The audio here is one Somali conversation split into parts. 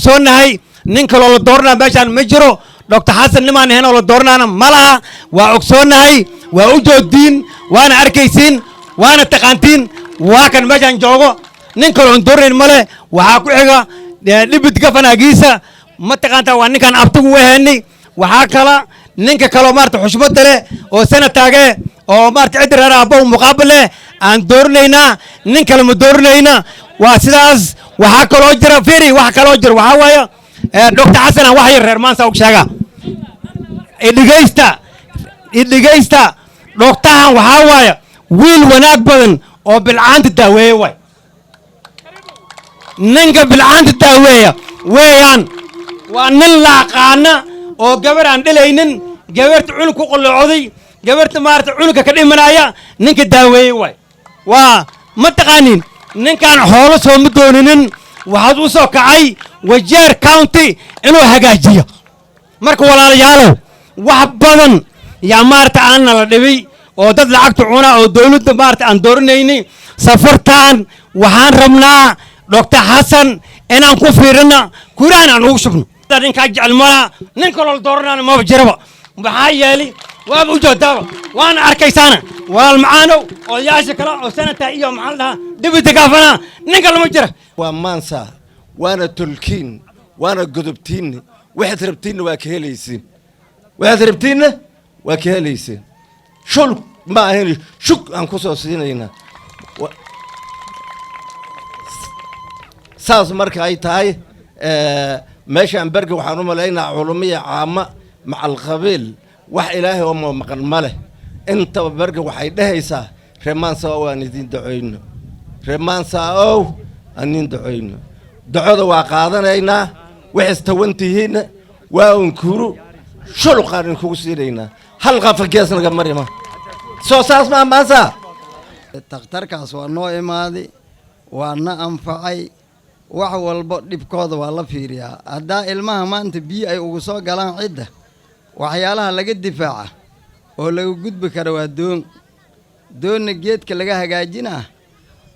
Ogsoonnahay nin kaloo la dooranaa meeshaan ma jiro. Doctor Xasan nimaan ahayn oo la dooranaana ma laha. Waa ogsoonnahay, waa u joodiin, waana arkaysiin, waana taqaantiin. Waa kan meeshaan joogo, nin kaloo on dooranayn ma leh. Waxaa ku xiga deputy governorgiisa, ma taqaantaa? Waa ninkaan abtigu u ahaynay. Waxaa kala ninka kaloo maarata xushmadda leh oo senatorge oo maarata ciddi reer aabbahu muqaabil leh aan dooranaynaa. Nin kale ma dooranayna, waa sidaas. Waxaa kaloo jira, firi, waxa kaloo jira waxaa waaye Doctor Xasan aan wax yar reer Maansa og sheega. Idhegaysta, idhegaysta. Doctorhan waxaa waaye wiil wanaag badan oo bilcaanta daaweeye. Waay ninka bilcaanta daaweeya weeyaan. Waa nin la aqaana oo gabar aan dhilaynin, gabarta cunug ku qoloocday, gabarta maarata cunugka ka dhimanaya ninka daaweeye waay. Waa ma taqaanin ninkaan xoolo sooma dooninin. Waxaad u soo kacay Wajeer County inuu hagaajiyo. Marka walaalayaalow, wax badan yaa maarata aanna la dhibay oo dad lacagta cuna oo dowladda maarata aan dooranayni. Safartan waxaan rabnaa Doctor Xasan inaan ku fiirina, kurahan aan ugu shubno. Ninkaa jecel malaha, nin kaloo la dooranaana maba jiraba. Maxaa yeelay, waaba u joogtaaba, waana arkaysaana. Walaal macaanow, odayaasha kale oo senator iyo maxaa la dhahaa deputy governor, ninka lama jira. Waa Maansa, waana tolkiin, waana godobtiinni. Waxaad rabtiinna waa ka helaysiin, waxaad rabtiinna waa ka helaysiin. Shul ma ahayn, shug aan ku soo siinaynaa. Saas marka ay tahay, meeshaan berga waxaan u malaynaa culumiya caama macal qabiil, wax Ilaahay oo maqan ma leh. Intaba berga waxay dhehaysaa: "Reer Maansa ow, aan idiin dacoyno. Reer Maansa ow, aan idiin dacoyno." Dacoda waa qaadanaynaa. Wax istawan tihiinna waa unkuru shuluqaan idinkugu siinaynaa. Hal qafa gees naga marima soo saas maa Maansa. Takhtarkaas waa noo imaaday, waa na anfacay. Wax walba dhibkooda waa la fiiriyaa. Haddaa ilmaha maanta biyo ay ugu soo galaan cidda, waxyaalaha laga difaaca oo laga gudbi kara waa doon. Doonna geedka laga hagaajinaa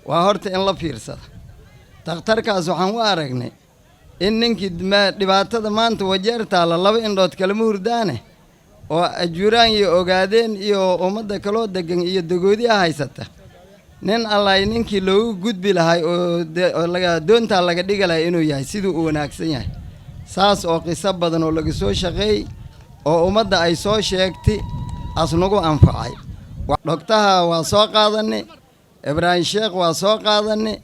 waa horta in la fiirsada. Takhtarkaas waxaan u aragnay in ninkii dhibaatada maanta Wajeer taalla laba indhood kalama hurdaane oo Ajuuraan iyo Ogaadeen iyo ummadda kaloo degan iyo Dagoodiya haysata, nin allay ninkii loogu gudbi lahay oo oo laga doontaa laga dhigi lahay inuu yahay, siduu u wanaagsan yahay. Saas oo qiso badan oo laga soo shaqeey oo ummadda ay soo sheegtay asnagu anfacay. Doctorha waa soo qaadanay, Ibraahim Sheekh waa soo qaadanay,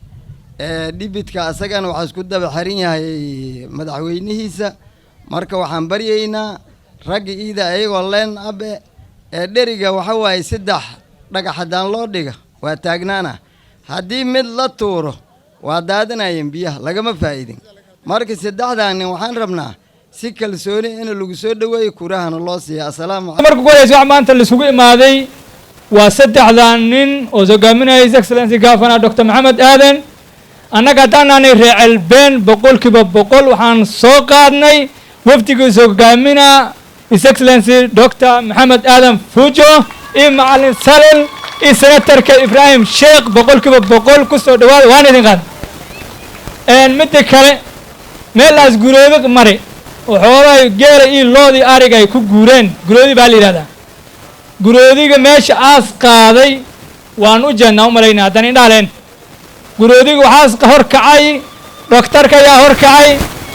deputyka asagana waxaa isku daba xiran yahay madaxweynihiisa. Marka waxaan baryaynaa ragga iida ayagoo leen abe ee dheriga waxa waaye saddex dhagax haddaan loo dhiga waa taagnaana, haddii mid la tuuro waa daadinayeen, biyaha lagama faa'idin. Marka saddexdaa nin waxaan rabnaa si kalsooni in lagu soo dhoweeyo, kurahana loo siiya. Assalaamu. Marka ugu horeysa, wax maanta laisugu imaaday waa saddexdan nin oo hogaaminaya His Excellency Governor Dr. Maxamed Aadan. Annaga haddaan aanay reer Ceelbeen, 100% waxaan soo qaadnay wafdigiisa hogaamina His Excellency Dr. Maxamed Aadan Fujo iyo Macalin Salil iyo senatorka Ibraahim Sheekh. 100% ku soo dhawaada, waan idin qaada. Midda kale, meelaas guroodi mari oo xoolaha geela iyo loodii ariga ay ku guureen, guroodi baa la yidhahdaa. Guroodiga meesha aas qaaday waan u jeednaa, u malaynaa haddaan indhahaleen. Guroodiga waxaas hor kacay doctorka ayaa hor kacay,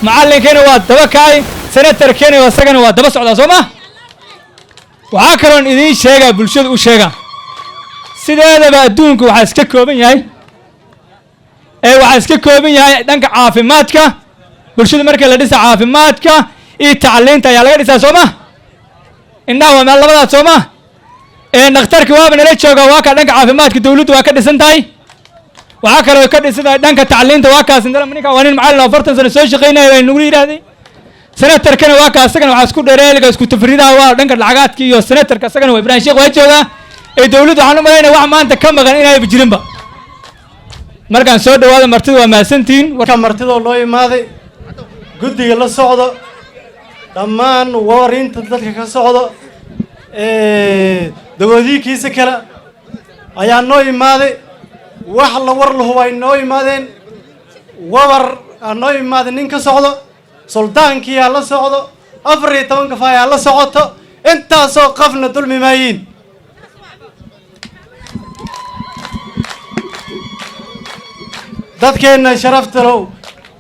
macallinkiina waa daba kacay, senatorkiina isagana waa daba socdaa, soo ma? Waxaa kaloon idiin sheegaa, bulshada u sheegaa, sideedaba adduunka waxaa iska kooban yahay ee waxaa iska kooban yahay dhanka caafimaadka. Bulshada marka la dhisa, caafimaadka iyo tacliinta ayaa laga dhisaa, soo ma? Indhaha waa meel labadaas, soo ma? Ee dhakhtarki waaba nala joogaa, waa kaa. Dhanka caafimaadka dawladdu waa ka dhisan tahay. Waxaa kaloo ka dhisan tahay dhanka tacliinta. Waa kaas ninka, waa nin macallin oo 40 sano soo shaqaynaya bay nagu yidhaahday. Senatorkana waa kaa, isagana waxaa isku dhereeliga isku tafriidaha waa dhanka lacagaadka iyo senatorka isagana waa Ibraahim Sheekh, waa joogaa. Ee dawladdu waxaan u malaynaya wax maanta ka maqan inayba jirinba. Markaan soo dhawaada martida, waa mahadsantihiin. Marka martidoo loo imaaday, guddiga la socdo, dhammaan warinta dadka ka socdo dagoodiinkiisa kale ayaa noo imaaday. Wax la war lahu ay noo imaadeen. Wabar aa noo imaaday nin ka socdo. Suldaankiyaa la socdo, 14-ka faayaa la socoto. Intaasoo qafna dulmi maayiin. Dadkeenna sharaftalow,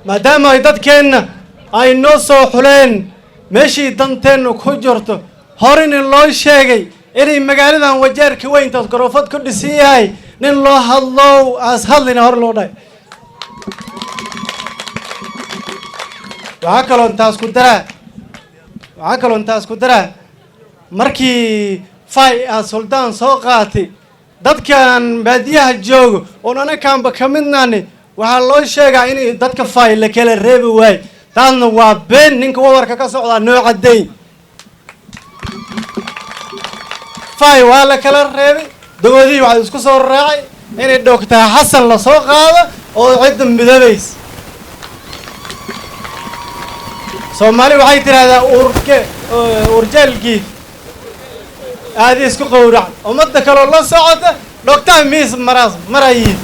maadaama ay dadkeenna ay noo soo xuleen meeshii danteennu ku jirto, horena loo sheegay inay magaaladan Wajeerka weyntaas garoofad ku dhisan yahay, nin loo hadlow aas hadlina hor loo dhahay. Waxaa kaloo intaas ku daraa, markii fay aa suldaan soo qaatay, dadkan baadiyaha joogo oon anakaanba ka midnaani, waxaa loo sheegaa in dadka fay la kala reebi waayo. Taasna waa been. Ninka wawarka ka socdaa noo caddeyn, fay waa la kala reebay. Dagoodihii waxaa isku soo raacay inay Dhogtaa Xasan lasoo qaado oo cidda midoobays. Soomaali waxay tidhahdaa urke urjeelkii aadi isku qowrac. Ummadda kaloo la socota dhogtaa miis maraas marayiin.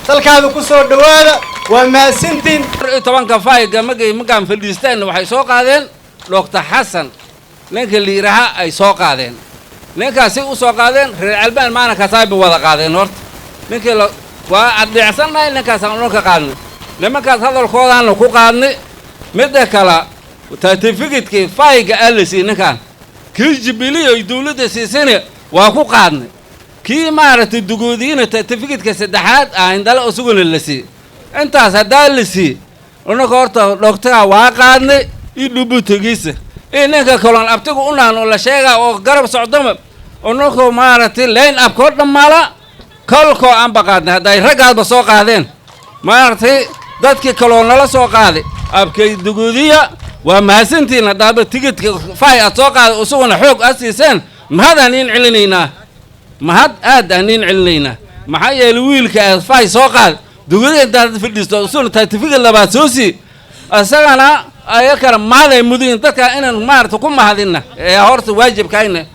Dalkaada ku soo dhowaada, waa mahadsantiin. 14-ka fayga magay magaan fadhiisteen, waxay soo qaadeen Doctor Xasan, ninka liiraha ay soo qaadeen. Ninkaasi u soo qaadeen reer Calbaan maana kasaayba wada qaadeen. Horta ninkii la waa addeecsannahay, ninkaasaan unoo ka qaadnay, nimankaas hadalkoodaana ku qaadnay. Midda kale, certificate-kii fayga aa la siiyey ninkaan, kii Jubilee ay dawladda siisayna waa ku qaadnay, kii maaragtay Dugoodiina certificate-ka saddexaad ah indale isaguna la siiyey. Intaas haddaa la siiyey, unaka horta dhogtaga waa qaadnay iyo dhubutagiisa iyo ninka kaloon abtiga u nahan oo la sheegaa oo garab socdama. Unaku maaragtay line up koo dhammaala kolkoo aanba qaadnay. Hadday raggaasba soo qaadeen, maaragtay dadkii kaloo nala soo qaaday abkay Duguudiya, waa mahadsantihiin. Haddaaba tigidka fay aad soo qaaday, isaguna xoog aad siiseen, mahadaan iin celinaynaa, mahad aad aan iin celinaynaa. Maxaa yeelay wiilka aad fay soo qaad Duguudiya intaad fadhiisto, isaguna certificate labaad soo sii, isagana ayakana mahaday mudayin. Dadka inaan maaragta ku mahadinna ee horta waajibkayna.